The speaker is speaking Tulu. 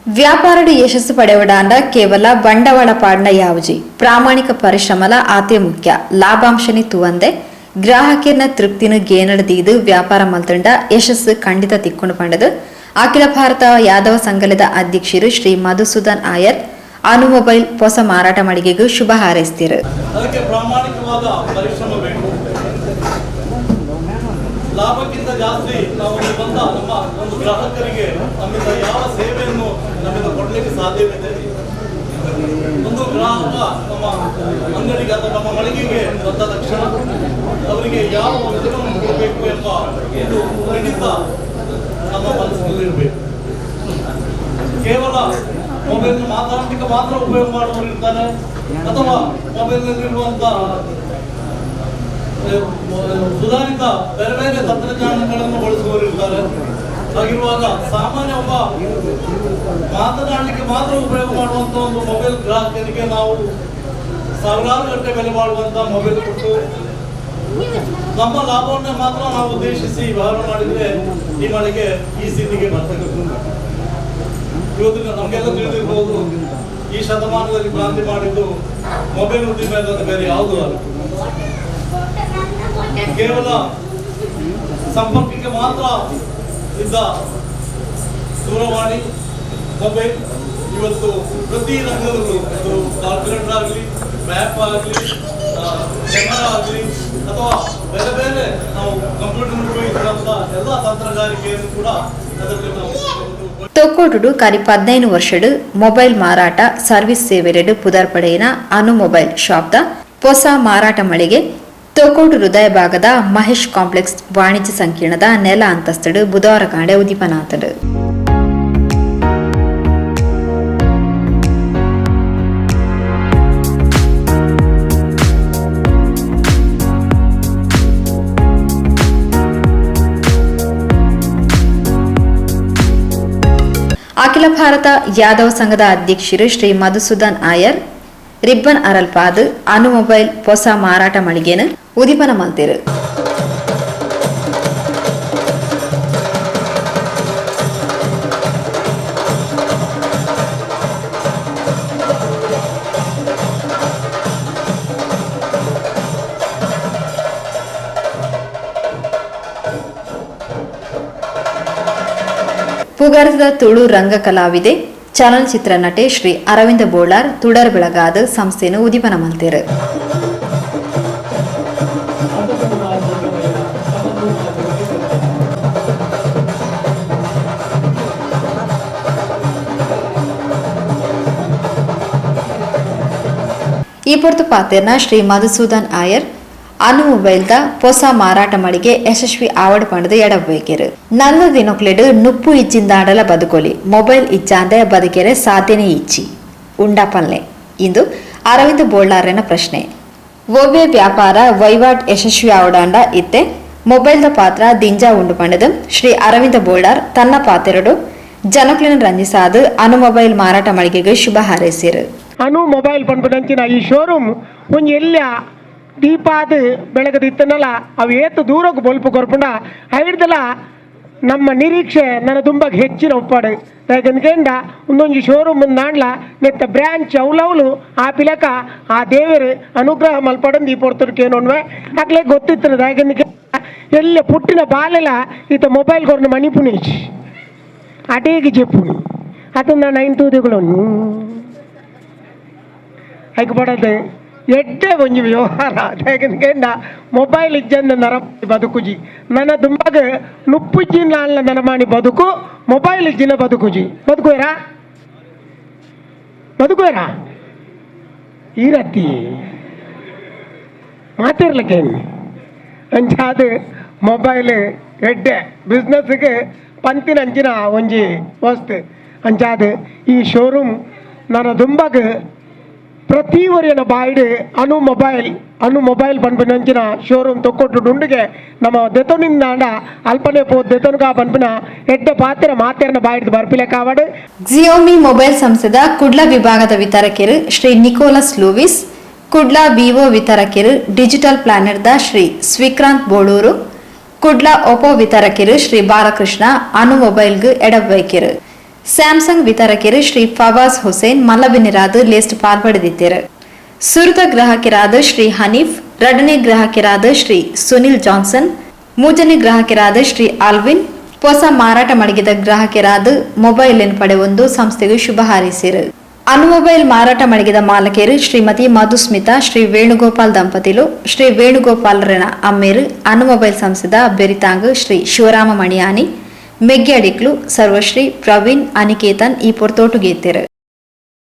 ವ್ಯಾಪಾರಡು ಯಶಸ್ಸು ಪಡೆಯುವುದಾಂಡ ಕೇವಲ ಬಂಡವಾಳ ಪಾಡ್ನ ಯಾವುಜಿ, ಪ್ರಾಮಾಣಿಕ ಪರಿಶ್ರಮಲ ಆತೆ ಮುಖ್ಯ. ಲಾಭಾಂಶನಿ ತುವಂದೆ ಗ್ರಾಹಕರ್ನ ತೃಪ್ತಿನ ಗೇನಡದೀದು ವ್ಯಾಪಾರ ಮಲ್ತಂಡ ಯಶಸ್ಸು ಖಂಡಿತ ತಿಕ್ಕೊಂಡು ಪಂಡದು ಅಖಿಲ ಭಾರತ ಯಾದವ ಸಂಘಲದ ಅಧ್ಯಕ್ಷರು ಶ್ರೀ ಮಧುಸೂದನ್ ಆಯರ್ ಅನು ಮೊಬೈಲ್ ಹೊಸ ಮಾರಾಟ ಮಳಿಗೆಗೂ ಶುಭ ಹಾರೈಸ್ತಿರು. ಅದಕ್ಕೆ ಪ್ರಾಮಾಣಿಕವಾದ ಪರಿಶ್ರಮ ಬೇಕು. ಲಾಭಕ್ಕಿಂತ ಜಾಸ್ತಿ ನಾವು ಬಂದ ನಮ್ಮ ಒಂದು ಗ್ರಾಹಕರಿಗೆ ನಮ್ಮಿಂದ ಯಾವ ಸೇವೆಯನ್ನು ನಮ್ಮಿಂದ ಕೊಡಲಿಕ್ಕೆ ಸಾಧ್ಯವಿದೆ. ಒಂದು ಗ್ರಾಹಕ ನಮ್ಮ ಅಂಗಡಿಗೆ ಅಥವಾ ನಮ್ಮ ಮಳಿಗೆಗೆ ಬಂದ ತಕ್ಷಣ ಅವರಿಗೆ ಯಾವ ವಸ್ತುವನ್ನು ಕೊಡಬೇಕು ಎಂಬ ಒಂದು ಖಂಡಿತ ನಮ್ಮ ಮನಸ್ಸಿನಲ್ಲಿರಬೇಕು. ಕೇವಲ ಮೊಬೈಲ್ ಮಾತಾಡಲಿಕ್ಕೆ ಮಾತ್ರ ಉಪಯೋಗ ಮಾಡುವವರು ಇರ್ತಾರೆ, ಅಥವಾ ಮೊಬೈಲ್ನಲ್ಲಿರುವಂತಹ ಸುಧಾರಿತ ಬೇರೆ ಬೇರೆ ತಂತ್ರಜ್ಞಾನಗಳನ್ನು ಬಳಸುವವರು ಇರ್ತಾರೆ. ಹಾಗಿರುವಾಗ ಸಾಮಾನ್ಯ ಒಬ್ಬ ಮಾತನಾಡಲಿಕ್ಕೆ ಮಾತ್ರ ಉಪಯೋಗ ಮಾಡುವಂತ ಒಂದು ಮೊಬೈಲ್ ಗ್ರಾಹಕರಿಗೆ ನಾವು ಸಾವಿರಾರು ಗಂಟೆ ಬೆಲೆ ಬಾಳುವಂತ ಮೊಬೈಲ್ ಕೊಟ್ಟು ನಮ್ಮ ಲಾಭವನ್ನೇ ಮಾತ್ರ ನಾವು ಉದ್ದೇಶಿಸಿ ವ್ಯವಹಾರ ಮಾಡಿದ್ರೆ ಈ ಮಳಿಗೆ ಈ ಸ್ಥಿತಿಗೆ ಬರ್ತದೆ. ಇವತ್ತು ನಮಗೆಲ್ಲ ತಿಳಿದಿರ್ಬೋದು, ಈ ಶತಮಾನದಲ್ಲಿ ಕ್ರಾಂತಿ ಮಾಡಿದ್ದು ಮೊಬೈಲ್ ಉದ್ದಿಮೆ ಅಲ್ಲದೆ ಬೇರೆ ಯಾವುದೂ ಅಲ್ಲ. ಕೇವಲ ಸಂಪರ್ಕಕ್ಕೆ ಮಾತ್ರ ಇದ್ದ ದೂರವಾಣಿ ಮೊಬೈಲ್ ಇವತ್ತು ಪ್ರತಿ ರಂಗದಲ್ಲೂ, ಅದು ಕಾಲ್ಕುಲೇಟರ್ ಆಗಲಿ, ಮ್ಯಾಪ್ ಆಗಲಿ, ಕ್ಯಾಮರಾ ಆಗಲಿ, ಅಥವಾ ಬೇರೆ ಬೇರೆ ನಾವು ಕಂಪ್ಯೂಟರ್ ಉಪಯೋಗಿಸುವಂಥ ಎಲ್ಲ ತಂತ್ರಗಾರಿಕೆಯನ್ನು ಕೂಡ ಅದರಲ್ಲಿ ನಾವು ತೊಕ್ಕೊಟುಡು ಕರಿ 15 ವರ್ಷಡು ಮೊಬೈಲ್ ಮಾರಾಟ ಸರ್ವಿಸ್ ಸೇವೆಲೆಡು ಪುದರ್ ಪಡೆಯಿನ ಅನು ಮೊಬೈಲ್ ಶಾಪ್ದ ಹೊಸ ಮಾರಾಟ ಮಳಿಗೆ ತೊಕ್ಕೊಟ್ಟು ಹೃದಯ ಭಾಗದ ಮಹೇಶ್ ಕಾಂಪ್ಲೆಕ್ಸ್ ವಾಣಿಜ್ಯ ಸಂಕೀರ್ಣದ ನೆಲ ಅಂತಸ್ತಡು ಬುಧವಾರ ಕಾಂಡೆ ಉದೀಪನಾಥಡು. ಅಖಿಲ ಭಾರತ ಯಾದವ ಸಂಘದ ಅಧ್ಯಕ್ಷರು ಶ್ರೀ ಮಧುಸೂದನ್ ಆಯರ್ ರಿಬ್ಬನ್ ಅರಲ್ಪಾದ್ ಅನು ಮೊಬೈಲ್ ಹೊಸ ಮಾರಾಟ ಮಳಿಗೆನು ಉದಿಪನ ಮಲ್ತಿರು. ಪುಗರ್ದ ತುಳು ರಂಗ ಕಲಾವಿದೆ ಚಲನಚಿತ್ರ ನಟೆ ಶ್ರೀ ಅರವಿಂದ ಬೋಳಾರ್ ತುಡರ್ ಬೆಳಗಾದ ಸಂಸ್ಥೆಯನ್ನು ಉದಿಪನ ಮಲ್ತಿರು. ಈ ಪೊರ್ತು ಪಾತೆರ್ನ ಶ್ರೀ ಮಧುಸೂದನ್ ಆಯರ್ ಅನು ಮೊಬೈಲ್ದ ಹೊಸ ಮಾರಾಟ ಮಳಿಗೆ ಯಶಸ್ವಿ ಆವಡ್ ಪಂಡದ ಎಡಬೇಕಿರು. ನನ್ನ ದಿನಕ್ಲೆಡು ನುಪ್ಪು ಇಚ್ಚಿಂದಾಡಲ ಬದುಕೊಲಿ, ಮೊಬೈಲ್ ಇಚ್ಚಾಂದೆ ಬದುಕೆರೆ ಸಾಧ್ಯನೇ ಇಚ್ಚಿ ಉಂಡಪಲ್ಲೆ ಇಂದು ಅರವಿಂದ ಬೋಳ್ಳಾರನ ಪ್ರಶ್ನೆ. ಒವ್ವೆ ವ್ಯಾಪಾರ ವೈವಾಟ್ ಯಶಸ್ವಿ ಆವಡಾಂಡ ಇತ್ತೆ ಮೊಬೈಲ್ದ ಪಾತ್ರ ದಿಂಜಾ ಉಂಡು ಪಂಡದು ಶ್ರೀ ಅರವಿಂದ ಬೋಳ್ಳಾರ್ ತನ್ನ ಪಾತೆರಡು ಜನಕ್ಲಿನ ರಂಜಿಸಾದು ಅನು ಮೊಬೈಲ್ ಮಾರಾಟ ಮಳಿಗೆಗೆ ಶುಭ ಹಾರೈಸಿರು. ಅನು ಮೊಬೈಲ್ ಪನ್ಪುನಂಚಿನ ಈ ಶೋರೂಮ್ ಒಂಜಿ ಎಲ್ಲ ದೀಪಾದ ಬೆಳಗದ ಇತ್ತನಲ್ಲ ಅವು ಏತು ದೂರಕ್ಕೆ ಬೊಲ್ಪು ಕೊರ್ಪುಂಡ ಐಡ್ದಲ ನಮ್ಮ ನಿರೀಕ್ಷೆ ನನ್ನ ತುಂಬ ಹೆಚ್ಚಿನ ಒಪ್ಪಾಡು. ಯಾಕಂದ್ಕಂಡ ಒಂದೊಂಜಿ ಶೋರೂಮ್ ನಾಣ್ಲ ನೆತ್ತ ಬ್ರ್ಯಾಂಚ್ ಅವಲವಲು ಆ ಪಿಲಕ ಆ ದೇವರು ಅನುಗ್ರಹ ಮಲ್ಪಡಂದು ಈ ಪೊರ್ತುರ್ಕೇನೋನ್ವೆ ಅಕ್ಲೆ ಗೊತ್ತಿತ್ತದ. ಯಾಕಂದ್ರೆ ಎಲ್ಲ ಪುಟ್ಟಿನ ಬಾಲೆಲ ಈತ ಮೊಬೈಲ್ ಕೊರ್ನ ಮಣಿಪುಣೀಚ್ ಅಟೇಗೆ ಚೆಪ್ಪುನಿ ಅದನ್ನ ನೈನ್ ತೂದಿಗಳು ಐಕ್ ಪಡದೆ ಎಡ್ಡೆ ಒಂಜಿ ವ್ಯವಹಾರ. ಯಾಕಂದ್ರೆ ಮೊಬೈಲ್ ಇಜ್ಜಂದ ನರ ಬದುಕುಜಿ ನನ್ನ ದುಂಬಾಗ ನುಪ್ಪುಜ್ಜಿ ನಾಲ್ನ ನರಮಾಣಿ ಬದುಕು ಮೊಬೈಲ್ ಇಜ್ಜಿನ ಬದುಕುಜಿ ಬದುಕುವೇರಾ ಬದುಕುವೇರಾ ಈ ರತ್ತಿ ಮಾತಿರ್ಲಿಕ್ಕೆ ಅಂಚಾದ ಮೊಬೈಲ್ ಎಡ್ಡೆ ಬಿಸ್ನೆಸ್ಗೆ ಪಂತಿನ ಅಂಚಿನ ಒಂಜಿ ವಸ್ತು. ಅಂಚಾದ ಈ ಶೋರೂಮ್ ನನ್ನ ದುಂಬಾಗ ಪ್ರತಿ ಒರಿಯನ ಬಾಯ್ಡ್ ಅನು ಮೊಬೈಲ್ ಅನು ಮೊಬೈಲ್ ಪನ್ಪಿನ ಅಂಚಿನ ಶೋರೂಮ್ ತೊಕ್ಕೊಟ್ಟು ಡುಂಡಿಗೆ ನಮ್ಮ ದೆತೊನಿಂದಾಂಡ ಅಲ್ಪನೆ ಪೋ ದೆತೊನುಗ ಪನ್ಪಿನ ಎಡ್ಡೆ ಪಾತ್ರ ಮಾತೆರನ ಬಾಯ್ಡ್ ಬರ್ಪಿಲೆ ಕಾವಡು. ಜಿಯೋಮಿ ಮೊಬೈಲ್ ಸಂಸ್ಥೆದ ಕುಡ್ಲ ವಿಭಾಗದ ವಿತರಕರು Shri Nicolas Louis, Kudla Vivo ವಿತರಕರು digital ಪ್ಲಾನೆಟ್ದ ಶ್ರೀ ಸ್ವೀಕ್ರಾಂತ್ ಬೋಳೂರು, ಕುಡ್ಲ Oppo ವಿತರಕರು ಶ್ರೀ ಬಾಲಕೃಷ್ಣ ಅನು ಮೊಬೈಲ್ಗ್ ಎಡಬೈಕಿರು. ಸ್ಯಾಮ್ಸಂಗ್ ವಿತರಕೆರ್ ಶ್ರೀ ಫವಾಜ್ ಹುಸೇನ್ ಮಲ್ಲಬಿನ್ನೆರಾದ್ ಲೇಸ್ಟ್ ಪಾಲ್ಪಡೆದಿತ್ತೆರ್. ಸುರುತ ಗ್ರಾಹಕೆರಾದ್ ಶ್ರೀ ಹನೀಫ್, ರಡ್ಡನೇ ಗ್ರಾಹಕೆರಾದ್ ಶ್ರೀ ಸುನಿಲ್ ಜಾನ್ಸನ್, ಮೂಜನೇ ಗ್ರಾಹಕೆರಾದ್ ಶ್ರೀ ಆಲ್ವಿನ್, ಪೊಸ ಮಾರಾಟ ಮಳಿಗೆದ ಗ್ರಾಹಕೆರಾದ್ ಮೊಬೈಲ್ ನ್ ಪಡೆವೊಂದು ಸಂಸ್ಥೆಗ್ ಶುಭ ಹಾರೈಸಿರು. ಅನು ಮೊಬೈಲ್ ಮಾರಾಟ ಮಳಿಗೆದ ಮಾಲಕೆರ್ ಶ್ರೀಮತಿ ಮಧುಸ್ಮಿತಾ ಶ್ರೀ ವೇಣುಗೋಪಾಲ್ ದಂಪತಿಲು, ಶ್ರೀ ವೇಣುಗೋಪಾಲ್ ರೆನ ಅಮ್ಮೆರ್ ಅನು ಮೊಬೈಲ್ ಸಂಸ್ಥೆದ ಬೆರಿತಾಂಗ್ ಶ್ರೀ ಶಿವರಾಮ ಮಣಿಯಾನಿ, ಮೆಗ್ಯಡಿಕ್ಲು ಸರ್ವಶ್ರೀ ಪ್ರವೀಣ್, ಅನಿಕೇತನ್ ಈ ಪೊರ್ತೋಟುಗೇತೆರ್.